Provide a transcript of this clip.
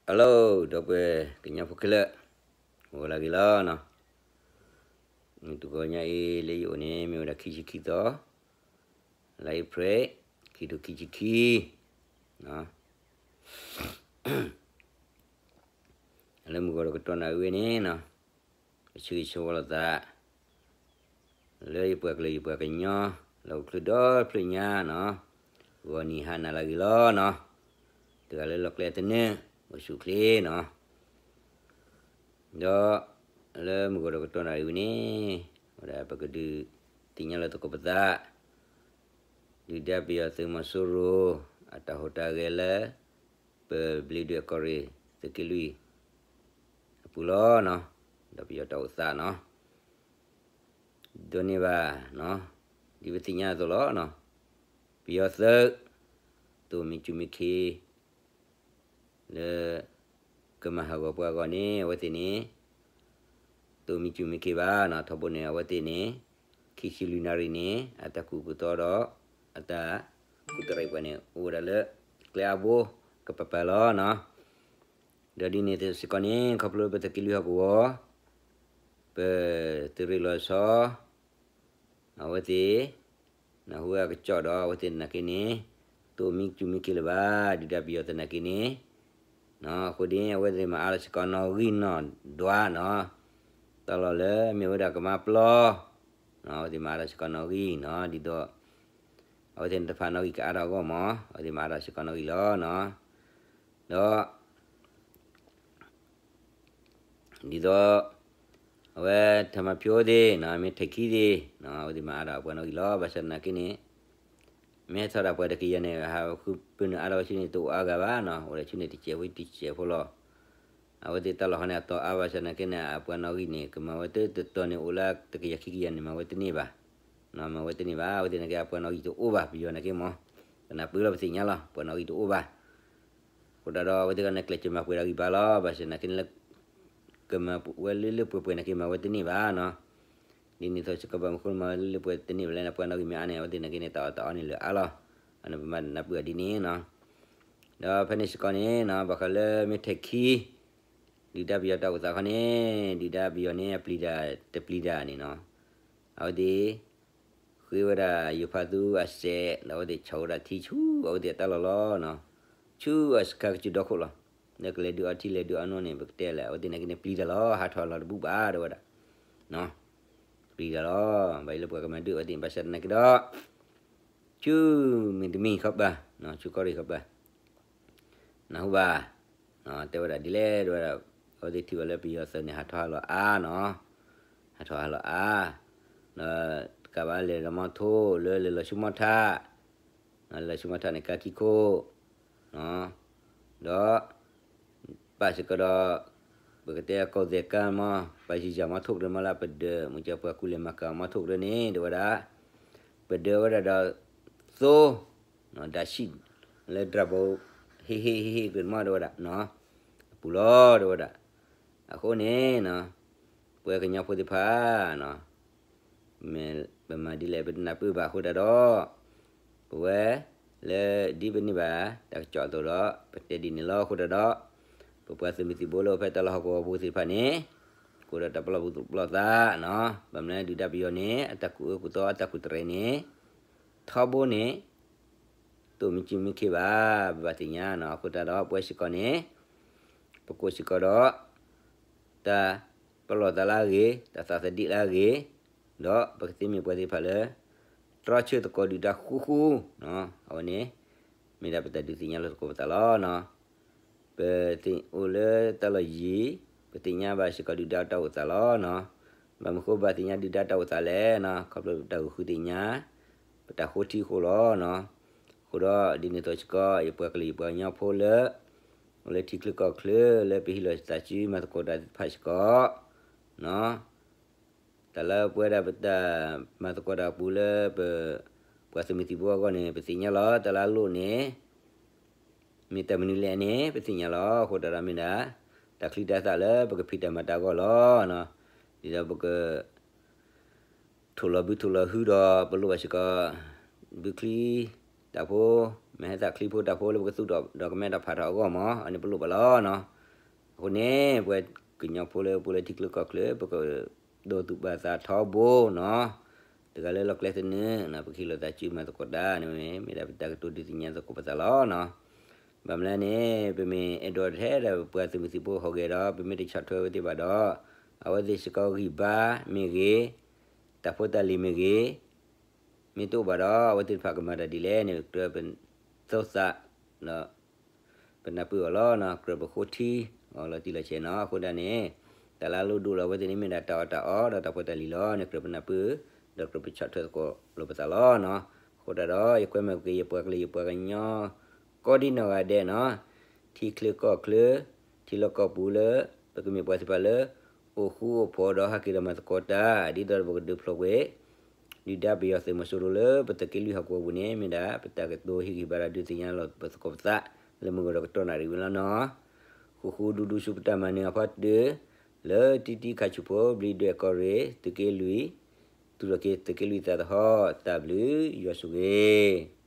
Hello ဒီပုၢ်ဝဲၢ်ကညီဖိခဲလၢာ်, ဂီၤလၢအဂ့ၤလီၤနီၤ. မုၢ်တဂီၤညါအံၤလၢယအိၣ်န့ၣ် မ့ၢ်ဝဲဒၣ်ခံဆံခံသီ, လါအ့ဖြ့ၣ်, ခံထိခံဆံခံ, လၢမုၢ်ဂီၤဒီးကတီၢ်နၣ်ရံၣ်ဝဲန့ၣ်နီၤ, ပဆၢဂ့ၤဆၢဝါလိာ်သး လၢယပှၤကလုာ်ယပှၤကညီ လၢအိၣ်ချုးဒီဖျၢၣ်ညါနီၤ, ဂီၤနံၤဟါနၤလၢအဂ့ၤလီၤနီၤ. တဂၤလၢလီၢ်ကျဲအသနၢၣ် အိၣ်ဆူၣ်ချ့နီၤ. ဒီးလၢမုၢ်ဂီၤဒီးကတီၢ်နၣ်ရံၣ်ဝဲန့ၣ်, ဝဲဒၣ်ပကဒုးသ့ၣ်ညါလၢသကိးပသး, ဒုၣ်ဒါပယီၤသုးမီၤစိရိၤ အတၢ်ဟူးတၢ်ဂဲၤလၢ ပဘျ့ဒွဲၣ်ကီၢ်ရ့ၣ်သုးက့လွံၢ်အပူၤလီၤနီၤ, ဒီးပယီၤတၢ်အိၣ်သးနီၤ. ဒိးန့ၢ်ဘၣ်နီၤ, ဒ်ပသ့ၣ်ညါအသိးလီၤနီၤ, ပယီၤသုး သိၣ်မံကၠူၣ်မံခ့ လၢ ကမၤဟးဂီၤပှၤအဂီၢ်န့ၣ် အဝဲသ့ၣ်န့ၣ် သိၣ်မံကၠူၣ်မံခ့ဘၣ်နီၤ, ထီဘိန့ၣ် အဝဲသ့ၣ်န့ၣ် ခံဆံလွံၢ်နၣ်ရံၣ်န့ၣ် အတၢ်ကူၣ်ကူၣ်သီဒီး အတၢ်ကူၣ်တရံးပှၤန့ၣ် အိၣ်ဝဲဒၣ်လၢကျဲအါဘိ ကပၤပၤလီၤနီၤ. ဒီးဒ်န့ၣ်စ့ၢ်ကီးန့ၣ် ခီဖျိပသုးက့လွံၢ်ဟီၣ်ကဝီၤ ပသုးရ့ၣ်လီၤဆီ အဝဲသ့ၣ် နၢ်ဟူအကစီၣ်ဒီး အဝဲသ့ၣ်နာ်က့န့ၣ် သိၣ်မံကၠူၣ်မံခ့လၢၤဘၣ် ဒုၣ်ဒါပယီၤသနာ်က့န့ၣ်, အဃိဒ်အဝဲသ့ၣ်မၤအါထီၣ်စ့ၢ်ကီးနီၣ်ဂံၢ်နီၣ်ဒွးနီၤ, တၢ်လီၢ်လၢမ့ၢ်ဝဲဒၣ်ကမါပျီ အဝဲသ့ၣ်မၤအါထီၣ်စ့ၢ်ကီးနီၣ်ဂံၢ်နီၤ, ဒ်သိး အဝဲသ့ၣ်န့ၣ်တဖၣ်နီၣ်ဂံၢ်ကအါထီၣ်အဂီၢ်မး အဝဲသ့ၣ်မၤအါထီၣ်စ့ၢ်ကီးနီၣ်ဂံၢ်လီၤနီၤ. ဒီး ဒ်သိး အဝဲထၢမၤဖၠိသ့ၣ်နီၤ မ့ၢ်ထဲးခံသ့ၣ်နီၤ အဝဲသ့ၣ်မၤအါထီၣ်အပှၤနီၣ်ဂံၢ်လီၤ. ဘၣ်ဆၣ်သနာ်က့န့ၣ် မ့ၢ်ဟဲထီၣ်ဒၣ်ပှၤတကယၤန့ၣ် ဟးဃုပၢနုာ်အါထီၣ်ဝဲဆူန့ၣ် တအိၣ်အါဂၤဘၣ်နီၤ, အိၣ်ဒီးဆူန့ၣ်တစဲးဖိတစဲးဖိလီၤ. အဝဲသ့ၣ်တၢ်လီၢ်ဟီန့ၣ် အတီၤအါဘၣ်ဆၣ်သနာ်က့န့ၣ် အပှၤနီၣ်ဂံၢ်န့ၣ် ကမၤဝဲတတီၤန့ၣ် အိၣ်လၢတကယၤခံကယၤန့ၣ် မၤဝဲတန့ၢ်ဘၣ်, မၤဝဲတန့ၢ်ဘၣ်. အဝဲသ့ၣ်နာ်က့ အပှၤနီၣ်ဂံၢ်တအိၣ်ဘၣ် ပယီၤနာ်က့မး, ကနၢ်ပၢၢ်လီၤပသ့ၣ်ညါလီၤ ပှၤနီၣ်ဂံၢ်တအိၣ်ဘၣ်. အဃိတၢ်ဒီး အဝဲသ့ၣ်ကန့ၣ်ကျဲးစၢးမၤပှဲၤဒီးဂံၢ်ဘါလီၤ. ဘၣ်ဆၣ်သနာ်က့န့ၣ်လၢ ကမၤဝဲလၢလၢပှဲၤပှဲၤနာ်က့ မၤဝဲတန့ၢ်ဘၣ်နီၤ. ဒ်န့ၣ်အသိးစ့ၢ်ကီး ဘၣ်မနုၤဃိမၤဝဲလၢလၢပှဲၤပှဲၤတန့ၢ်ဘၣ်လဲၣ်န့ၣ် ပှၤနီၣ်ဂံၢ်မ့ၢ်အါန့ၣ် အဝဲသ့ၣ်နာ်က့န့ၣ် တၢ်အီၣ်တၢ်အီန့ၣ်လၢအါလီၤ. အန့ၣ်ပမၤနၢ်ပၢၢ်အီၤဒ်န့ၣ်နီၤ. ဒီးဖဲန့ၣ်စ့ၢ်ကီးန့ၣ်နီၤ ဘၣ်ဃးလၢမ့ၢ်ထဲးခံ ဒုၣ်ဒါပယီၤတၢ်အိၣ်သးခီန့ၣ် ဒုၣ်ဒါပယီၤန့ၣ် အပျံၤတၢ်တပျံၤတၢ်န့ၣ်နီၤ, အဝဲသ့ၣ် ဃ့ဝဲဒၣ်ယိၤဖးသူအစဲး ဒီးအဝဲသ့ၣ်ဆီၣ်ဝဲဒၣ်ထံဆူ အဝဲသ့ၣ်အတၢ်လီၢ်လီၤနီၤ, ဆူအစခါကစၢၢ်ဒီခိၣ်လီၤ. လၢကလဲၤဒုးအီထံလဲၤဒုးအီနိၣ်န့ၣ် ပကတဲလဲၣ် အဝဲသ့ၣ်နာ်က့န့ၣ် ပျံၤတၢ်လီၤ ဟးထီၣ်လီၤတဘူၣ်ဘၣ် တဲဝဲဒၣ် ပျံၤတၢ်လီၤ. ဘၣ်အံၤလၢပှၤကမၤဒုးအဝဲသ့ၣ် ဘၣ်ဆၣ်သနာ်က့ဒီး ဆူမ့ၢ်တမံၤခီပၤ ဆူကီၢ်ရ့ၣ်ခီပၤ နၢ်ဟူဘၣ် တဲဝဲဒၣ်ဒ်လဲၣ် တဲဝဲဒၣ် အဝဲသ့ၣ်ထံၣ်ဘၣ်လၢပယီၤသုးန့ၣ် ဟးထီၣ်ဟးလီၤအါနီၤ, ဟးထီၣ်ဟးလီၤအါ, ဒီးတကးဘၣ်လဲၤလီၤမီထိၣ် လၢလဲၤလီၤဆူမီထး, လီၤဆူမီထးန့ၣ် ကါခံခိၣ်, ဒီး ပာ်စ့ၢ်ကီးဒီး ပကတဲကီၢ်သဲးကါမီ ပာ်ယံၤယၤမီထိၣ်ကရၢမီလၢ ပဒၢး မုၢ်ကပှၤကူလဲၤမၤကၤမီထိၣ်ကရၢန့ၣ် တဲဝဲဒၣ် ပဒၢးဝဲဒၣ်ဒီး သိ ဒၣ်ဆံၣ် လၢဒြၣ်ဘိ ဟ့ၣ်ဟ့ၣ်ဟ့ၣ်ဟ့ၣ်ကရၢမီ တဲဝဲဒၣ် အပူၤလီၤ တဲဝဲဒၣ်. အဃိန့ၣ် ပဝဲကညီဖိသ့ၣ်တဖၣ် မ့ၢ်ပမၤဒ်လဲၣ် ပတနၢ်ပၢၢ်ဘၣ်အဃိတၢ်ဒီး ပဝဲလၢဒ်ပန့ၢ်ဘၣ်တၢ်ကစီၣ်အသိးဒီး ပတဲဒ်န့ၣ်လီၤ. အဃိတၢ်ဒီး ပပှၤသုးမုၢ်သံၣ်ဘိလၢအိၣ်ဖဲတၢ်လီၢ်ဟီၣ်ကဝီၤပူၤသ့ၣ်တဖၣ်န့ၣ် ကအိၣ်ဒီးတၢ်ပလီၢ်ပူၤပလီၢ်သးနီၤ, ဘၣ်မနုၤဒုၣ်ဒါပယီၤန့ၣ် အတၢ်ကူၣ်အၢကူၣ်သီအတၢ်ကူၣ်တရံးန့ၣ် ထီဘိန့ၣ် သိၣ်မံကၠူၣ်မံခ့ဘၣ် ပဘၣ်သ့ၣ်ညါနီၤ. အဃိတၢ်ဒီးပဝဲစ့ၢ်ကီးန့ၣ် ပကိးစ့ၢ်ကီးဒီး တၢ်ပလီၢ်သးလၢအဂ့ၤ, တၢ်သးသဒံးလၢအဂ့ၤ, ဒီးပကသ့မ့ၢ်ပှၤသ့ၣ်တဖၣ်လၢ တြီဆၢသကိးဒုၣ်ဒါဃူဃူ, အဝဲန့ၣ် မ့ၢ်ဒၣ်ပတၢ်ဒုးသ့ၣ်ညါလိာ်သကိးပသးလီၤ. ပသ့ၣ်အိၣ်လၢတၢ်လီၢ်ယံၤ, ပသ့ၣ်ညါဘၣ်စ့ၢ်ကီးဒုၣ်ဒါတၢ်အိၣ်သးလီၤ. ဘၣ်မနုၤဃိဘၣ်သ့ၣ်ညါဒုၣ်ဒါတၢ်အိၣ်သးလဲၣ်, ခီဖျိပတၢ်ဂုာ်ဃုသ့ၣ်ညါ ပတၢ်ဃိထံအဃိလီၤ. အဃိဒီးဒ်န့ၣ်အသိးစ့ၢ်ကီး ယပှၤကလုာ်ယပှၤကညီဖိလၢ အိၣ်လၢထံချၢကီၢ်ချၢ လၢပဟံးလီၤသးစုမၤသကိးတၢ်သ့ၣ်တဖၣ်စ့ၢ်ကီး တၢ်လၢပဝဲဒၣ်ပတၢ်မၤသကိးတၢ်အပူၤလၢပ ပှၤသုးမုၢ်သံၣ်ဘိအဂီၢ်န့ၣ် ပသ့ၣ်ညါလီၤ. တၢ်လၢအလိၣ်န့ၣ် မ့ၢ်တၢ်မနုၤလဲၣ်န့ၣ် ပသ့ၣ်ညါလီၤ. အဃိတၢ်ဒီးမ့ၢ်ဒၣ် တၢ်ချံတၢ်သၣ်လၢပကဖံးတၢ်မၤတၢ်အဂီၢ်လီၤ. ဒ်သိးပက ထိၣ်လီၤဘုထိၣ်လီၤဟုဒီး ပလိၣ်ဘၣ်စ့ၢ်ကီး ဘုချံတၢ်ဖိ, မ့ၢ်ဟဲသၣ်ချံဖိတၢ်ဖိလၢပကသူၣ်ထီၣ်ဒီးကမဲထီၣ်ဖးထီၣ်အဂီၢ်မး အန့ၣ်ပလိၣ်ဘၣ်လီၤနီၤ. အဃိန့ၣ် ပှၤကညီဖိလၢ ပှၤလၢထံချၢကီၢ်ချၢ ပကဒိးသူၣ်ပာ်သးထီဘိနီၤ, တဂၤလၢလီၢ်ကျဲသနၢၣ်နီၤ ပကဟ့ၣ်လီၤသးစုမၤသကိးတၢ်န့ၣ် မ့ၢ်ဒၣ်ပတၢ်ကတိၤဒုးသ့ၣ်ညါသကိးပသးလီၤနီၤ. ဘၣ်မနုၤလဲၣ်န့ၣ် ပမ့ၢ်အဲၣ်ဒိးထဲဒီးပှၤသုးမုၢ်သံၣ်ဘိဟီၣ်ဂဲၤဒီး ပမ့ၢ်တဆီၣ်ထွဲဝဲသ့ၣ်ဘၣ်ဒီး အဝဲသ့ၣ်စ့ၢ်ကီးဂံၢ်ဘါမ့ၢ်ဂ့ၤ, တၢ်ဖိတၢ်လံၤမ့ၢ်ဂ့ၤ မ့ၢ်တအိၣ်ဘၣ်ဒီး အဝဲသ့ၣ်တဖၣ်ကမၤတၢ်ဒ်လဲၣ်န့ၣ် ကြၢးပသိသး ဒီး ပနၢ်ပၢၢ်အီၤလီၤနီၤ, ကြၢးပဃိထံအီၤလီၤတံၢ်လီၤဆဲးနီၤ. အဃိဒၣ်န့ၣ် တၢ်လၢအလိၣ်ဒိၣ်လၢအဝဲသ့ၣ်န့ၣ် မ့ၢ်ဒၣ်တၢ်အီၣ်တၢ်အီဒီးတၢ်ဖိတၢ်လံၤလီၤန့ၣ် ကြၢးပနၢ်ပၢၢ် ဒီးကြၢးပဆီၣ်ထွဲသကိးလိာ်ပသးလီၤနီၤ. အဃိဒၣ်ဒီး ယကွဲမုာ်က့ၤယပှၤကလုာ်ယပှၤကညီ ကိးဒံနီၢ်ဂၤဒဲးနီၤ, ထံချၢကီၢ်ချၢ ထံလီၢ်ကီၢ်ပူၤလၢ ပကမ့ၢ်ပှၤသ့ၣ်တဖၣ်လၢ အိၣ်ဃူအိၣ်ဖိးဒီးဟးက့ၤဒီးမၤသကိးတၢ် ဒ်သိးဒီးပကဒုးဖျိးကွံာ် ဒုၣ်ဒါပယီၤသုးမီၤစိရိၤလၢပသုးက့လွံၢ်ဟီၣ်ကဝီၤပူၤန့ၣ် မ့ၢ်ဒၣ်ပတၢ်ကတိၤဟ့ၣ်ဂံၢ်ဘါဒီးဒုးသ့ၣ်ညါလီၤပသကိးပသး လၢမုၢ်ကီၤဒီးကတီၢ်နၣ်ရံၣ်ဝံၤလီၤနီၤ. ဃူဃူဒူဒူဆူပတၢ်မၤနၢၤအဖီတၢၣ် လၢတံတံခါဆူၣ်ဖိ ဘျံးဒွဲၣ်ကီၢ်ရ့ၣ် သုးက့လွံၢ်, တူၢ်လိာ်က့ၤသုးက့လွံၢ်သးသဟီၣ် တၢ်ဘျုးယွၤဆိၣ်ဂ့ၤ